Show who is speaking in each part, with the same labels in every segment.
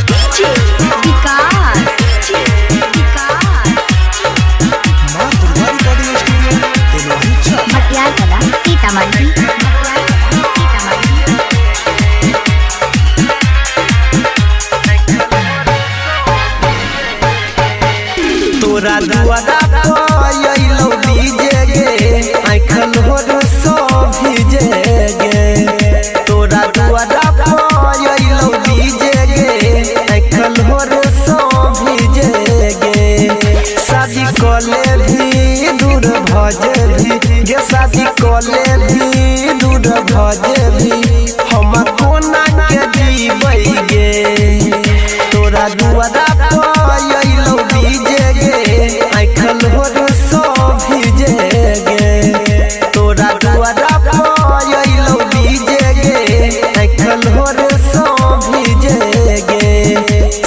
Speaker 1: DJ Vikas, DJ Vikas.
Speaker 2: माँ Durga recording studio दिलवाही चौक।
Speaker 1: मटियारकला सीतामढ़ी, मटियारकला सीतामढ़ी।
Speaker 3: तोरा दुआरा अइलौ डीजे गे, आँखल होर सब भीजे गे। तोरा दुआरा अइलौ डीजे गे, आँखल होर सब भीजे गे। शादी कले भी दूर भजे भी गे, शादी कले भी दूर भजे भी, हम कोना के जीबै गे। तोरा दुआरा अइलौ डीजे गे, आँखल होर सब भीजे गे। तोरा दुआरा अइलौ डीजे गे, आँखल होर सब भीजे गे।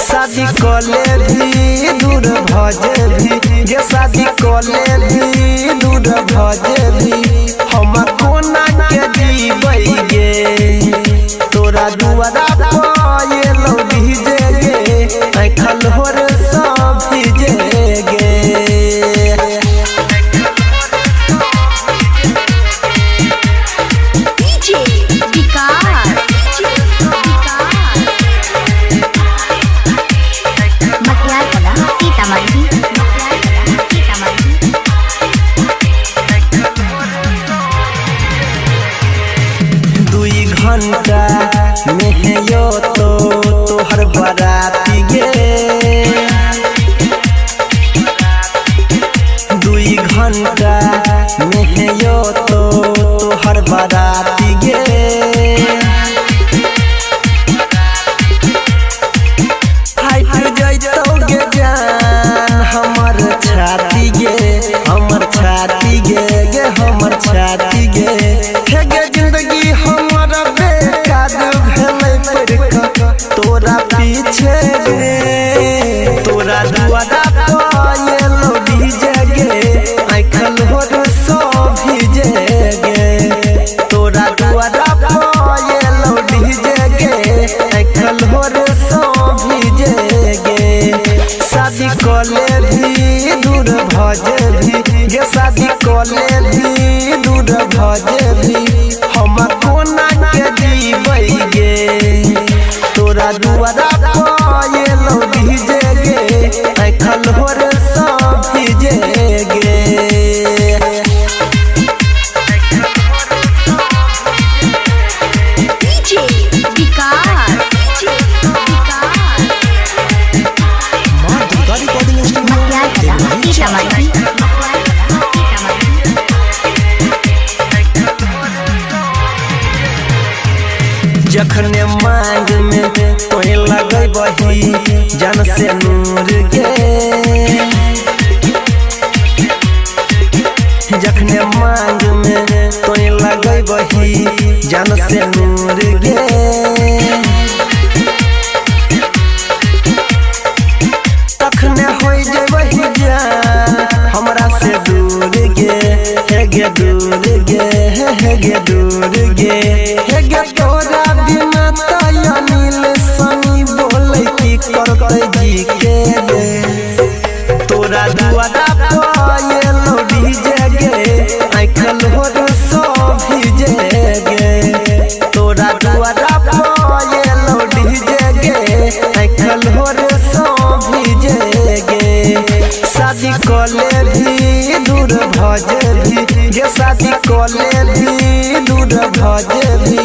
Speaker 3: शादी कले भी दूर भजे भी गे, शादी कले भी दूर भजे भी, हम कोना के जीबै गे। तोरा दुआरा अइलौ डीजे गे, आँखल होर सब भीजे गे।
Speaker 1: DJ Vikas, DJ Vikas. Matiyarkala Sitamarhi, Matiyarkala Sitamarhi.
Speaker 3: 2 घंटा में है यो तो तोहर बराती गे। 2 घंटा में है यो तो तोहर बराती गे। फाइट जैतौ गे जान हमर छाती गे, हमर छाती गे गे, हमर छाती गे। हे गे जिंदगी हमर बेकार भेलै पड़ि कऽ तोरा पीछे गे। तोरा दुआरा अइलौ डीजे गे, आँखल होर सब भीजे गे। तोरा दुआरा अइलौ डीजे गे, आँखल होर सब भीजे गे। शादी कले भी दूर भजे भी गे, शादी कले भी दूर भजे भी, हम कोना के जीबै गे। तोरा दुआरा अइलौ डीजे गे, आँखल होर सब भीजे गे।
Speaker 1: DJ Vikas, DJ Vikas.
Speaker 2: माँ दुर्गा रिकॉर्डिंग स्टूडियो
Speaker 1: मटियारकला
Speaker 2: दिलवाही चौक।
Speaker 1: सीतामढ़ी, मटियारकला सीतामढ़ी।
Speaker 3: जखने मांग में तोहे लगै बही जान से नूर गे। जखने मांग में तोहे लगै बही जान से नूर गे। तखने होइ जेबही जान हमरा से दूर गे, हे गे दूर गे, हे गे दूर गे। हे गे तोरा बिना तऽ अनिल सनी बोलै की करतै जी के गे। तोरा दुआरा अइलौ डीजे गे, आँखल होर सब भीजे गे। तोरा दुआरा अइलौ डीजे गे, आँखल होर सब भीजे गे। शादी कले भी दूर भजे भी गे, शादी कले भी दूर भजे भी,